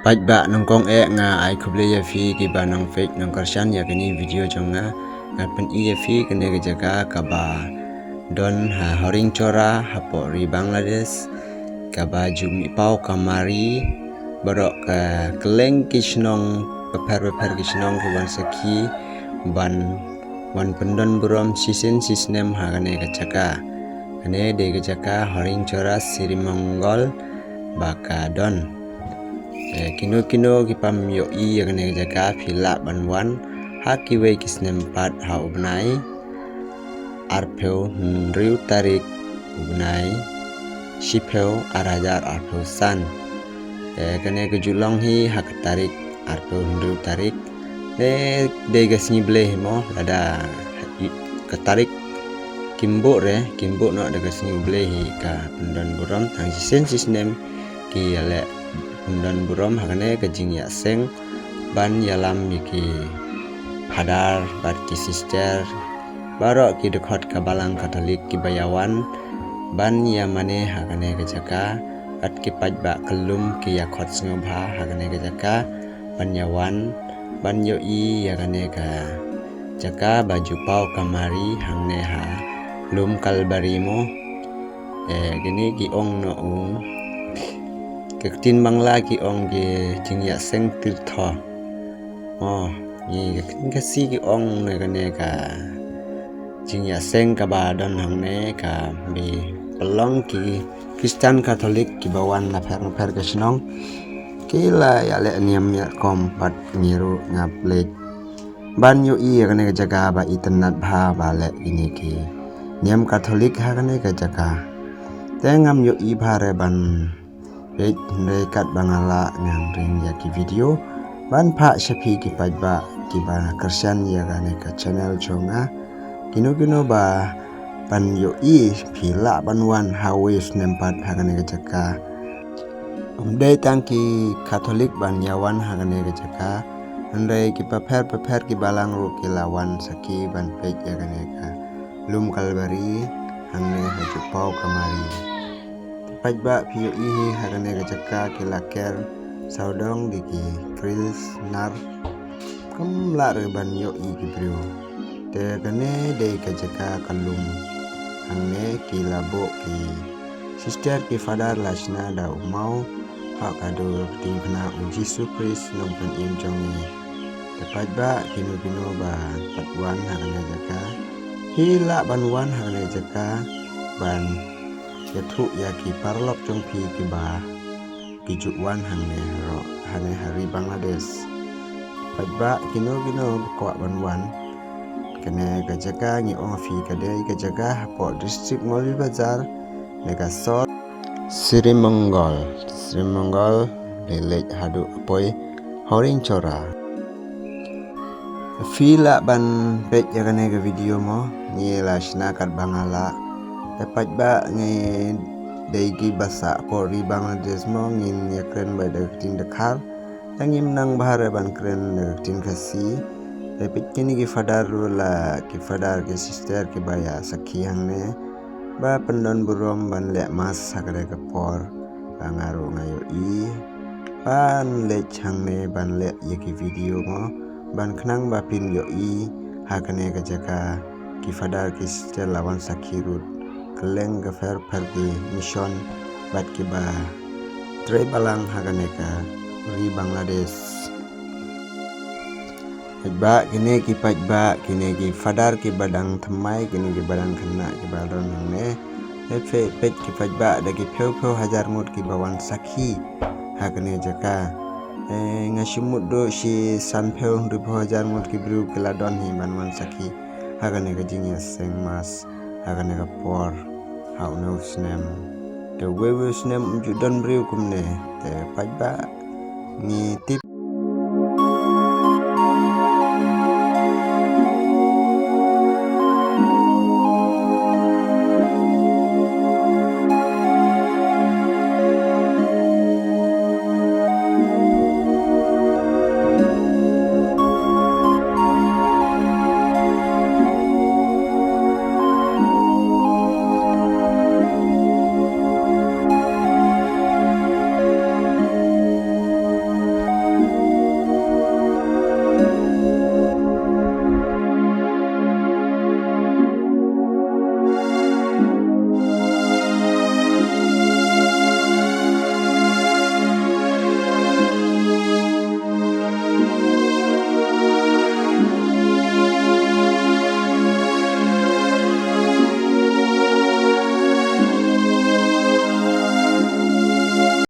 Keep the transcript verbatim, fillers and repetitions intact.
Paidbah nyngkong eh, nga ai khublei ïa phi kiba nang peit nang kyrshan ïa kane video jong nga. Nga pyni ïa phi kane ka jaka kaba don ha Hawriangchora hapoh ri Bangladesh, kaba ju mih paw ka Mari, baroh ka kylleng ki shnong, bapher bapher ki shnong ki wan sakhi ban wan pyndon burom shisien shisnem ha kane ka jaka. Kane dei ka jaka Hawriangchora Srimongol ba ka don. Eh, kino kino ki pam ïohi ïa kane ka jaka phi lah ban wan ha kiwei ki snem pat ha u bnai arphew hynriew tarik u bnai shiphew ar hajar arphew san. Eh, kane ka ju long hi ha ka tarik arphew hynriew tarik. Dei, dei ka sngi Blei hi mo, lada ka tarik kim buh re, kim buh noh da ka sngi Blei hi ka pyndon burom tang shisien shisnem ki ïaleh pyndon burom ha kane ka jingïaseng ban ïalam ïa ki phadar bad ki sister baroh ki dkhot ka balang Katholik kiba ïawan ban ïamane ha kane ka jaka, bad ki paidbah kyllum ki ïakhot sngewbha ha kane ka jaka ban ïawan ban ïohi ïa kane ka jaka ba ju paw ka Mari hangne ha lum Kalbari mo. Eh, kine ki ong noh u, ka ktien Bangla ki ong ki jingïaseng tirtho. Oh, ngi ka ktien Khasi ki ong ne kane ka jingïaseng kaba don hangne kaba pynlong ki Khristan Katholik kiba wan napher napher ka shnong. Ki la ïaleh niam ïakom bad ngi ruh ngam leit ban ïohi ïa kane ka jaka ba itynnad bha ba leh kine ki niam Katholik ha kane ka jaka. Te ngam ïohi bha re ban peit, hynrei katba nga lah ngan ring ïa ki video ban phah sha phi ki paidbah kiba kyrshan ïa kane ka channel jong nga. Kino kino ba pynïohi, phi lah ban wan ha uwei u snem pat ha kane ka jaka. Ym dei tang ki Katholik ban ïawan ha kane ka jaka, hynrei ki bapher bapher ki balang ruh ki la wan sakhi ban peit ïa kane ka lum Kalbari hangne ha ju paw ka Mari. Te paidbah, phi ïohi hi ha kane ka jaka ki la ker sawdong da ki grills nar, kam lah re ban ïohi ki briew. Te kane dei ka jaka ka lum hangne ki la buh ki sister ki father la shna da u maw ha ka dur ka ktien khynnah U Jisu Khrist Nongpynim jong ngi. Te paidbah, kino kino ba pat wan ha kane ka jaka, phi lah ban wan ha kane ka jaka ban ïathuh ïa ki paralok jong phi kiba ki ju wan hangne haroh, hangne ha ri Bangladesh. Paidbah, kino kino ba kwah ban wan, kane ka jaka ngi ong phi ka dei ka jaka hapoh district Mawlvibazar, ne ka sor Srimongol, Srimongol village haduh poi Hawriangchora. Phi lah ban peit ïa kane ka video mo, ngi la shna katba nga lah. Te paidbah, ngi dei kiba sah hapoh ri Bangladesh mo, ngin ïakren bad ka ktien Dkhar. Te ngim nang bha re ban kren da ka ktien Khasi. Te peit kine ki father ruh la ki father ki sister kiba ïa sakhi hangne ba pyndon burom ban leh mass ha kane ka por. Ba nga ruh nga ïohi ban leit hangne ban leh ïa ki video mo, ban khnang ba phin ïohi ha kane ka jaka ki father ki sister la wan sakhi ruh, kylleng ka pher pher ki mission bad kiba trei balang ha kane ka ri Bangladesh. Paidbah, kine ki paidbah, kine ki father kiba dang thymmai, kine kiba dang khynnah kiba don hangne. Te phi peit ki paidbah, da ki phew phew hajar ngut kiba wan sakhi ha kane ka jaka. Eh, nga shu mutdur shi san phew hynriew phew hajar ngut ki briew ki la don hi ban wan sakhi ha kane ka jingïaseng mass ha kane ka por ha une u snem. Te uwei uwei u snem ym ju don briew kumne. Te paidbah, ngi tip